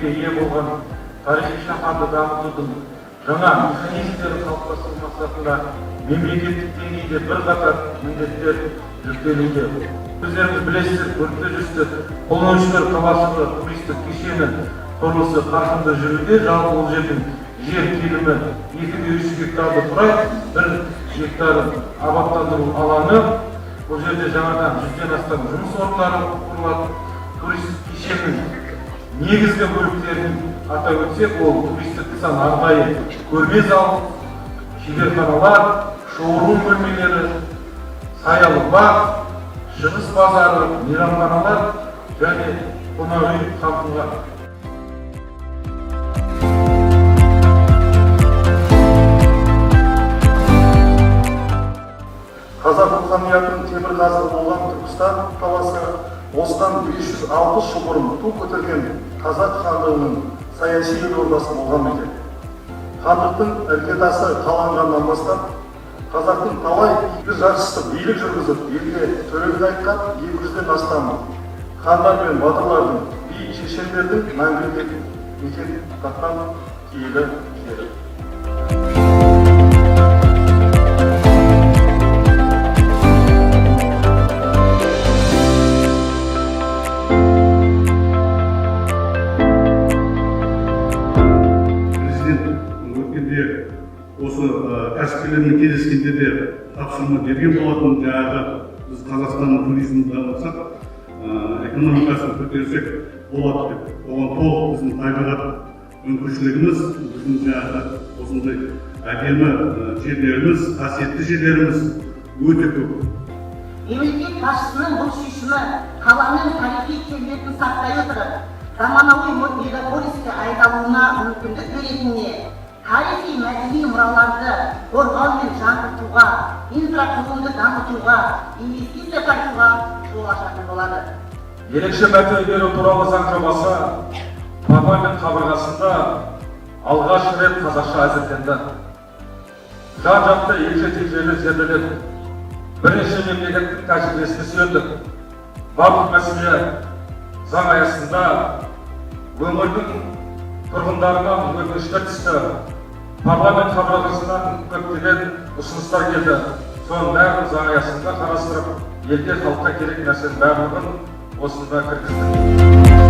көркемге ие болған тарихи шаһарды дамытудың жаңа механизмдерін қалыптастыру мақсатында мемлекеттік деңгейде бірқатар міндеттер жүктелуде. Өздеріңіз білесіздер, көріп те жүрсіздер, Қолөнершілер қалашығы туристік кешені құрылысы қарқынды жүруде. Жалпы ол жердің жер телімі 2,3 гектарды құрайды, 1 гектар абаттандыру алаңы. Бұл жерде жаңадан 100-ден астам жұмыс орындары құрылады. Туристік кешеннің негізгі бөліктерін атап өтсек, ол туристік нысан арнайы көрме зал, шеберханалар, шоурум бөлмелері, саялы бақ, шығыс базары, мейрамханалар және қонақ үй қамтылған. Қазақ руханиятының темір қазығы болған Түркістан қаласы осыдан 560 жыл бұрын ту көтерген қазақ хандығының саяси елордасы болған мекен. Хандықтың іргетасы қаланғаннан бастап, қазақтың талай игі жақсысы билік жүргізіп, елге төрелік айтқан 200-ден астам хандар мен батырлардың, би шешендердің мәңгілік мекен тапқан киелі жері. Президент өткенде осы кәсіпкерлермен кездескенде де тапсырма берген болатын. Жаңағы біз Қазақстанның туризмін дамытсақ, экономикасын көтерсек болады деп. Оған толық біздің табиғат мүмкіншілігіміз, біздің жаңағы осындай әдемі жерлеріміз, қасиетті жерлеріміз өте көп. Мемлекет басшысының бұл шешімі қаланың тарихи келбетін сақтай отырып, заманауи мегаполиске айналуына мүмкіндік беретініне, тарихи мәдени мұраларды қорғау мен жаңғыртуға, инфрақұрылымды дамытуға, инвестиция тартуға жол ашатын болады. Ерекше мәртебе беру туралы заң жобасы парламент қабырғасында алғаш рет қазақша әзірленді. Жан-жақты егжей-тегжейлі зерделедік. Бірнеше мемлекеттің тәжірибесіне сүйендік. Барлық мәселе заң аясында. Өңірдің тұрғындарынан өтініштер түсті. Парламент қабырғасынан көптеген ұсыныстар келді. Соның бәрін заң аясында қарастырып, елге, халыққа керек нәрсенің барлығын осында кіргіздік.